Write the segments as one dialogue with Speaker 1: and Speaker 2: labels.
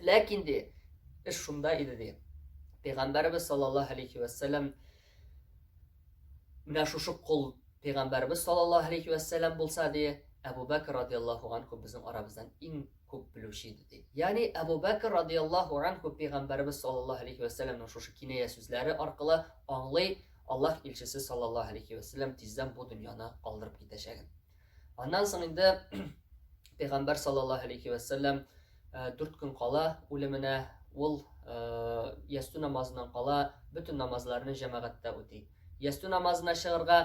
Speaker 1: Ләкин ди, эш шунда иде ди. Пәйгамбәребез саллаллаһу алейхи ва сәлләм менә шушы кол пәйгамбәребез саллаллаһу алейхи ва сәлләм булса ди, Әбу Бәкр радиаллаһу анху безнең арабыздан иң күп белүче иде ди. Ягъни Әбу Бәкр радиаллаһу анху пәйгамбәребез саллаллаһу алейхи ва сәлләмнең шушы киная сүзләре аркылы аңлый Аллаһ илчесе саллаллаһу алейхи ва сәлләм тиздән бу дөньяны калдырып китәчәген. Аннан соң инде Пәйгамбәр саллаллаһу алейхи ва сәлләм 4 көн кала үлеменә ул ястү намазыннан кала бөтен намазларны җәмәгатьтә үти. Ястү намазына чыгарга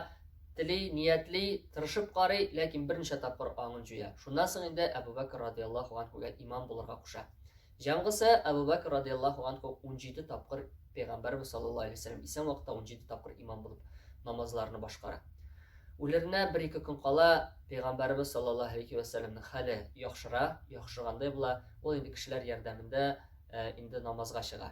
Speaker 1: тели, ниятли, тырышып карый, ләкин берничә тапкыр аңын җуя. Шуннан соң инде Әбу Бәкр радиаллаһу анһуга имам булырга куша. Җәмгысы Әбу Бәкр радиаллаһу анһу 17 тапкыр Пәйгамбәрбез саллаллаһу алейһи вәсәлләм исән вакытта 17 тапкыр имам булып намазларны башкара. Үлеренә бер-ике көн кала Пәйгамбәребез саллаллаһу алейһи вәсәлләмнең хәле яхшыра, яхшыргандай була. Ул инде кешеләр ярдәмендә э, инде намазга чыга.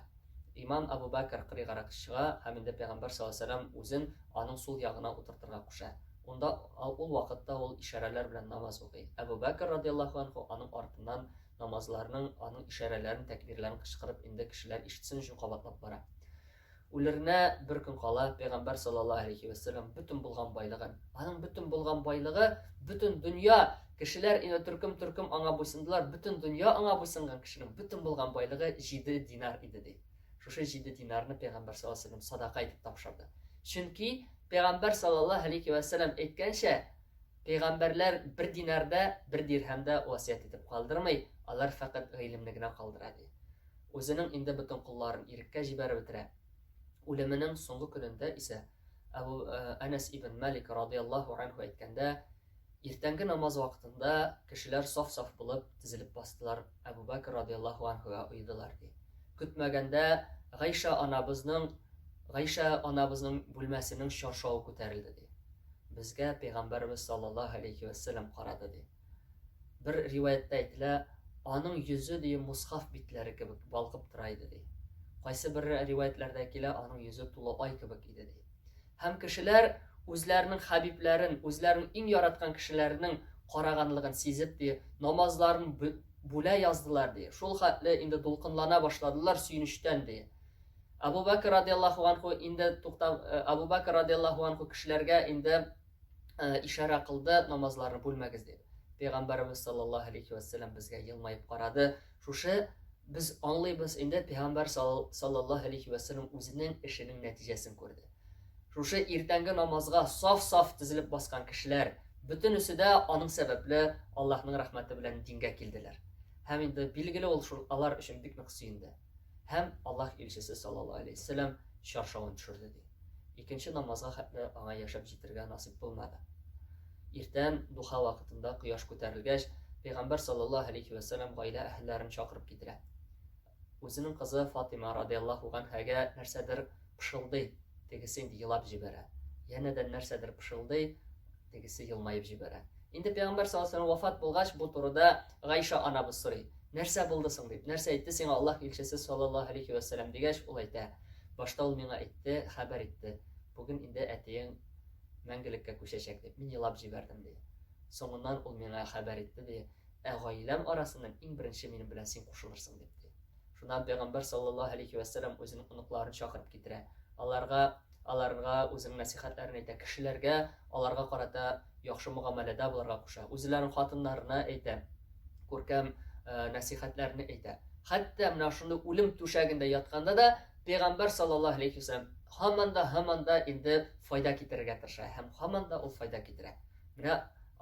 Speaker 1: Имам Әбу Бәкр кырыйгарак чыга һәм инде Пәйгамбәр саллаллаһу алейһи вәсәлләм үзен аның сул ягына утыртырга куша. Унда ул вакытта ул ишарәләр белән намаз укый. Әбу Бәкр радиаллаһу анһу аның артыннан намазларның, аның ишарәләрен, тәкбирләрен кычкырып инде кешеләр ишетсен өчен кабатлап бара. Үлеренә бер көн кала Пәйгамбәр саллаллаһу алейхи вәсәлләм бөтен булган байлыгын, аның бөтен булган байлыгы, бөтен дөнья, кешеләр инде төркем-төркем аңа буйсындылар, бөтен дөнья аңа буйсынган кешенең бөтен булган байлыгы 7 динар иде ди. Шушы 7 динарны Пәйгамбәр саллаллаһу алейхи вәсәлләм садака итеп тапшырды. Чөнки Пәйгамбәр саллаллаһу алейхи вәсәлләм әйткәнчә, пәйгамбәрләр бер динар да, бер дирһәм дә васыять итеп калдырмый, алар фәкать гыйлемне генә калдыра ди. Үзенең инде бөтен колларын иреккә җибәреп бетерә. Үлеменең соңгы көнендә исә Әбу э, Әнәс ибн Малик радияллаһу анһу әйткәндә, иртәнге намаз вакытында кешеләр саф-саф булып тезелеп бастылар, Әбу Бәкр радияллаһу анһуга уйдылар ди. Көтмәгәндә Гайша анабызның Гайша анабызның бүлмәсенең чаршавы күтәрелде ди. Безгә пәйгамбәребез саллаллаһу алейхи вәссәлам карады ди. Бер риваятьтә әйтелә, аның йөзе ди мусхаф битләре кебек балкып тора иде ди. Кайсы бер риваятьләрдә килә, аның йөзе тулы ай кебек иде ди. Һәм кешеләр үзләренең хәбибләрен, үзләренең иң яраткан кешеләренең караганлыгын сизеп ди, намазларын бүлә яздылар ди. Шул хәтле инде дулкынлана башладылар сөенечтән ди. Абу Бәкр радиаллаһу анху инде туктап, э, Абу Бәкр радиаллаһу анху кешеләргә инде Э, ишарә кылды, намазларны бүлмәгез дип. Пәйгамбәребез саллаллаһу алейхи вәссәлам безгә елмаеп карады. Шушы без аңлыйбыз инде пәйгамбәр саллаллаһу алейхи вәссәлам үзенең эшенең нәтиҗәсен күрде. Шушы иртәнге намазга саф-саф тезелеп баскан кешеләр, бөтенесе дә аның сәбәпле Аллаһның рәхмәте белән дингә килделәр. Һәм инде билгеле ул шул алар өчен бик нык сөенде. Һәм Аллаһ илчесе саллаллаһу алейхи вәссәлам чаршавын төшерде ди. Икенче намазга хәтле аңа яшәп җитергә насыйп булмады. Иртән духа вакытында кояш күтәрелгәч, Пәйгамбәр саллаллаһу алейхи вә сәлләм гаилә әһелләрен чакырып китерә. Үзенең кызы Фатима радиаллаһу ганһәгә нәрсәдер пышылдый, тегесе инде елап җибәрә. Янәдән нәрсәдер пышылдый, тегесе елмаеп җибәрә. Инде Пәйгамбәр саллаллаһу алейһи вафат булгач, бу турыда Гайша анабыз сорый. Нәрсә булды соң дип, нәрсә әйтте сиңа Аллаһ илчесе саллаллаһу алейхи вә сәлләм дигәч, ул әйтә: Башта ул миңа әйтте, хәбәр итте, бүген инде әтиең мәңгелеккә күчәчәк дип. Мин елап җибәрдем, ди. Соңыннан ул миңа хәбәр итте, ди, ә гаиләм арасыннан иң беренче минем белән син кушылырсың дип, ди. Шуннан пәйгамбәр саллаллаһу алейхи вә сәлләм үзенең оныкларын чакырып китерә. Аларга аларга үзенең нәсихәтләрен әйтә, кешеләргә аларга карата яхшы мөгамәләдә булырга куша. Үзләренең хатыннарына әйтә. Күркәм э, нәсихәтләрне әйтә. Хәтта менә шундый үлем түшәгендә ятканда да пәйгамбәр саллаллаһу алейхи вәсәлләм һаман да һаман да инде файда китерергә тырыша һәм һаман да ул файда китерә. Менә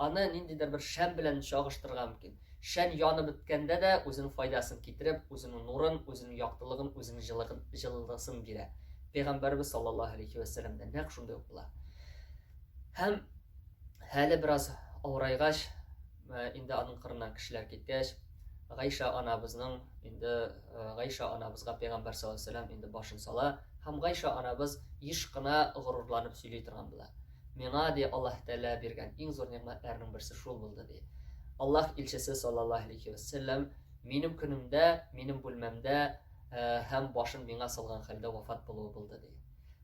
Speaker 1: аны ниндидер бер шәм белән чагыштырырга мөмкин. Шәм янып беткәндә дә үзенең файдасын китереп, үзенең нурын, үзенең яктылыгын, үзенең җылыгын, җылысын бирә. Пәйгамбәрбез саллаллаһу алейхи вәсәлләм дә нәкъ шундый ук була. Һәм хәле бераз авырайгач, э, инде аның кырыннан кешеләр киткәч, Гайша анабызның инде э, Гайша анабызга пәйгамбәр саллаллаһу алейһи вәсәлләм инде башын сала һәм Гайша анабыз еш кына горурланып сөйли торган була. Миңа ди Аллаһ Тәгалә биргән иң зур нигъмәтләрнең берсе шул булды ди. Аллаһ илчесе саллаллаһу алейһи вәсәлләм минем көнемдә, минем бүлмәмдә э, һәм башын миңа салган хәлдә вафат булуы булды ди.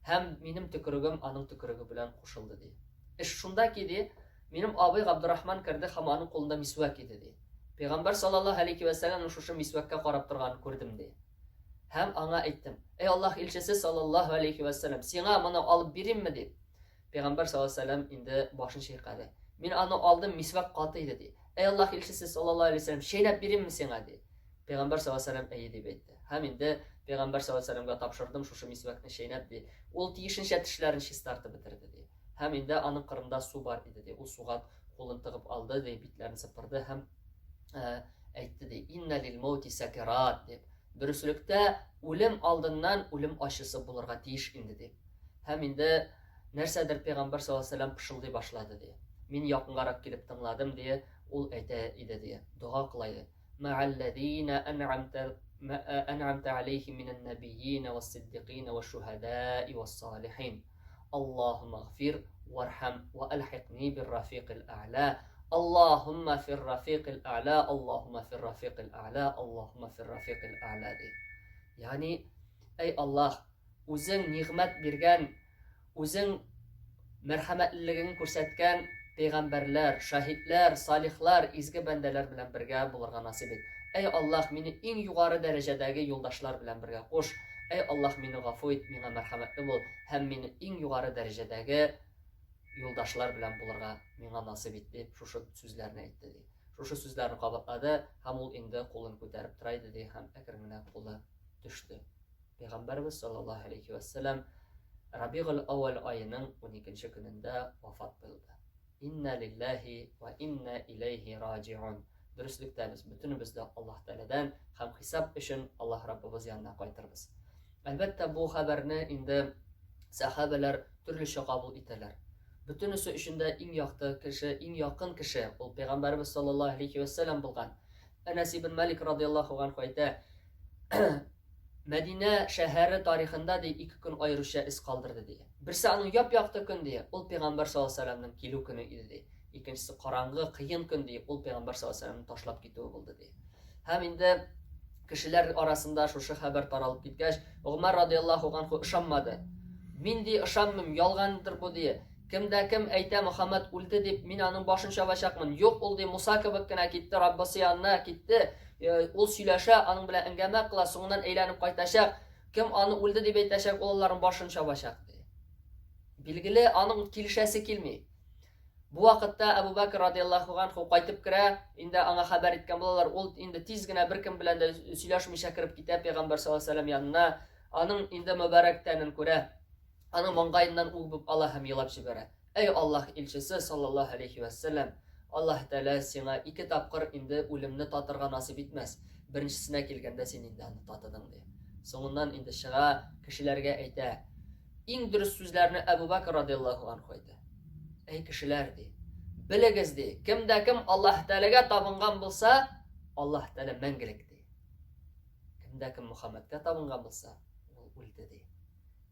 Speaker 1: Һәм минем төкерегем аның төкереге белән кушылды ди. Эш шунда ки ди, минем абый Габдурахман керде һәм аның кулында мисвәк иде ди. Пәйгамбәр саллаллаһу алейхи вә сәлләмнең шушы мисвәккә карап торганын күрдем, ди. Һәм аңа әйттем: "Әй Аллаһ илчесе саллаллаһу алейхи вә сәлләм, сиңа моны алып биримме?" дип. Пәйгамбәр саллаллаһу алейхи вә сәлләм инде башын чайкады. Мин аны алдым, мисвәк каты иде, ди. Әй Аллаһ илчесе саллаллаһу алейхи вә сәлләм, чәйнәп биримме сиңа, ди. Пәйгамбәр саллаллаһу алейхи вә сәлләм әйе дип әйтте. Һәм инде Пәйгамбәр саллаллаһу алейхи вә сәлләмгә тапшырдым шушы мисвәкне чәйнәп, ди. Ул тиешенчә тешләрен чистартып бетерде, ди. Һәм инде аның кырында су бар иде, ди. Ул суга кулын тыгып алды, ди, битләрен сыпырды һәм әйтте, ди, Инна лил маути сакират, дип. Дөреслектә, үлем алдыннан үлем ачысы булырга тиеш инде, дип. Һәм инде нәрсәдер пәйгамбәр саллаллаһу алейһи ва сәлләм пышылдый башлады, ди. Мин якынгарак килеп тыңладым, ди, ул әйтә иде, ди, дога кыла иде. Мә'әлләзина ән'амта ән'амта алейхим минән нәбийин вәс-сиддикин вәш-шуһадаи вәс-салихин. Аллаһумма гфир вархам ва альхикни бир-рафикил а'ла. Аллаһумма фир-рафикил а'ла, Аллаһумма фир-рафикил а'ла, Аллаһумма фир-рафикил а'ла ди. Ягъни, әй Аллаһ, үзең нигъмәт биргән, үзең мәрхәмәтлелегеңне күрсәткән пәйгамбәрләр, шаһитләр, салихлар, изге бәндәләр белән бергә булырга насыйп ит. Әй Аллаһ, мине иң югары дәрәҗәдәге юлдашлар белән бергә куш. Әй Аллаһ, мине гафу ит, миңа мәрхәмәтле бул һәм мине иң югары дәрәҗәдәге юлдашлар белән булырга миңа насыйп ит, дип шушы сүзләрне әйтте, ди. Шушы сүзләрне кабатлады һәм ул инде кулын күтәреп тора иде, ди, һәм әкрен генә кулы төште. Пәйгамбәрбез саллаллаһу алейхи вәссәлам Рабигул әүвәл аеның 12 көнендә вафат булды. Инна лилләһи ва инна иләйһи раҗиун. Дөреслектә без бөтенебез дә Аллаһ Тәгаләдән һәм хисап өчен Аллаһ Раббыбыз янына кайтырбыз. Әлбәттә, бу хәбәрне инде сәхабәләр төрлечә кабул итәләр. Бөтенесе өчен дә иң якты кеше, иң якын кеше ул пәйгамбәрбез саллаллаһу алейхи вәссәлам булган. Әнәс ибн Малик радияллаһу анху әйтә, Мәдинә шәһәре тарихында ди ике көн аеруча эз калдырды ди. Берсе аның яп-якты көн ди, ул пәйгамбәр саллаллаһу алейһи вәсәләмнең килү көне иде ди. Икенчесе караңгы, кыен көн ди, ул пәйгамбәр саллаллаһу алейһи вәсәләмнең ташлап китүе булды ди. Һәм инде кешеләр арасында шушы хәбәр таралып киткәч, Гомәр радияллаһу анху ышанмады. Мин ди ышанмыйм, ялгандыр бу ди. Кем дә кем әйтә Мөхәммәд үлде дип, мин аның башын чабачакмын. Юк, ул ди Муса кебек кенә китте, Раббысы янына китте. Э, ул сөйләшә, аның белән әңгәмә кыла, соңыннан әйләнеп кайтачак. Кем аны үлде дип әйтәчәк, ул аларның башын чабачак ди. Билгеле, аның килешәсе килми. Бу вакытта Әбу Бәкр радияллаһу анху кайтып керә, инде аңа хәбәр иткән булалар. Ул инде тиз генә беркем белән дә сөйләшмичә кереп китә пәйгамбәр саллаллаһу алейһи вәсәлләм янына. Аның инде мөбарәк тәнен күрә. Аның маңгаеннан үбеп ала һәм елап җибәрә. Әй Аллаһ илчесе саллаллаһу алейхи вәссәлам, Аллаһ Тәгалә сиңа ике тапкыр инде үлемне татырга насыйп итмәс. Беренчесенә килгәндә син инде аны татыдың, ди. Соңыннан инде чыга, кешеләргә әйтә. Иң дөрес сүзләрне Әбу Бәкр радияллаһу анху әйтә. Әй кешеләр, ди. Белегез, ди, кем дә кем Аллаһ Тәгаләгә табынган булса, Аллаһ Тәгалә мәңгелек, ди. Кем дә кем Мөхәммәдкә табынган булса, ул үлде, ди.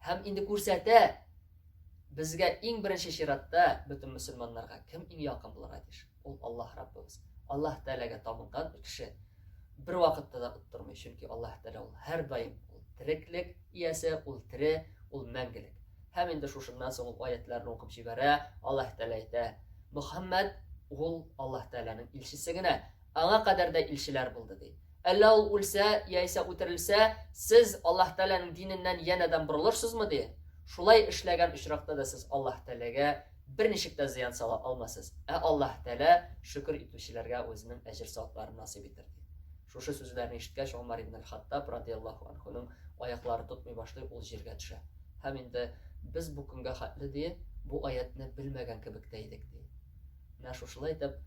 Speaker 1: Һәм инде күрсәтә безгә иң беренче чиратта бөтен мөселманнарга кем иң якын булырга тиеш? Ул Аллаһ Раббыбыз. Аллаһ Тәгаләгә табынган кеше бер вакытта да оттырмый, чөнки Аллаһ Тәгалә ул һәрдаим ул тереклек иясе, ул тере, ул мәңгелек. Һәм инде шушыннан соң ул аятларны укып җибәрә, Аллаһ Тәгалә әйтә, Мөхәммәд ул Аллаһ Тәгаләнең илчесе генә, Аңа кадәр дә илчеләр булды, ди. Әллә ул үлсә, яисә үтерелсә, сез Аллаһ Тәгаләнең диненнән янәдән борылырсызмы, ди? Шулай эшләгән очракта да сез Аллаһ Тәгаләгә берничек тә зыян сала алмассыз. Ә Аллаһ Тәгалә шөкер итүчеләргә үзенең әҗер-савапларын насыйп итер, ди. Шушы сүзләрне ишеткәч, Гомәр ибн әл-Хаттаб радияллаһу анһуның аяклары тотмый башлый, ул җиргә төшә. Һәм инде без бу көнгә хәтле, ди, бу аятьне белмәгән кебек тә идек, ди. Менә шушылай итеп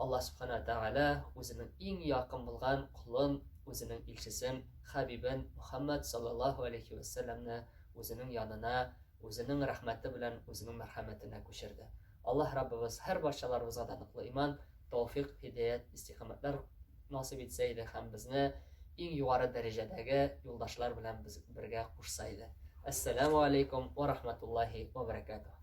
Speaker 1: Аллаһ Субхана Тәгалә үзенең иң якын булган колын, үзенең илчесен, хәбибен Мухаммад саллаллаһу алейхи вәссәламне үзенең янына, үзенең рәхмәте белән үзенең мәрхәмәтенә күчерде. Аллаһ Раббыбыз һәр барчаларыбызга да ныклы иман, тауфик, һидәят, истикамәтләр насыйп итсә иде һәм безне иң югары дәрәҗәдәге юлдашлар белән без бергә кушса иде. Әссәламу алейкум ва рахматуллахи ва баракатух.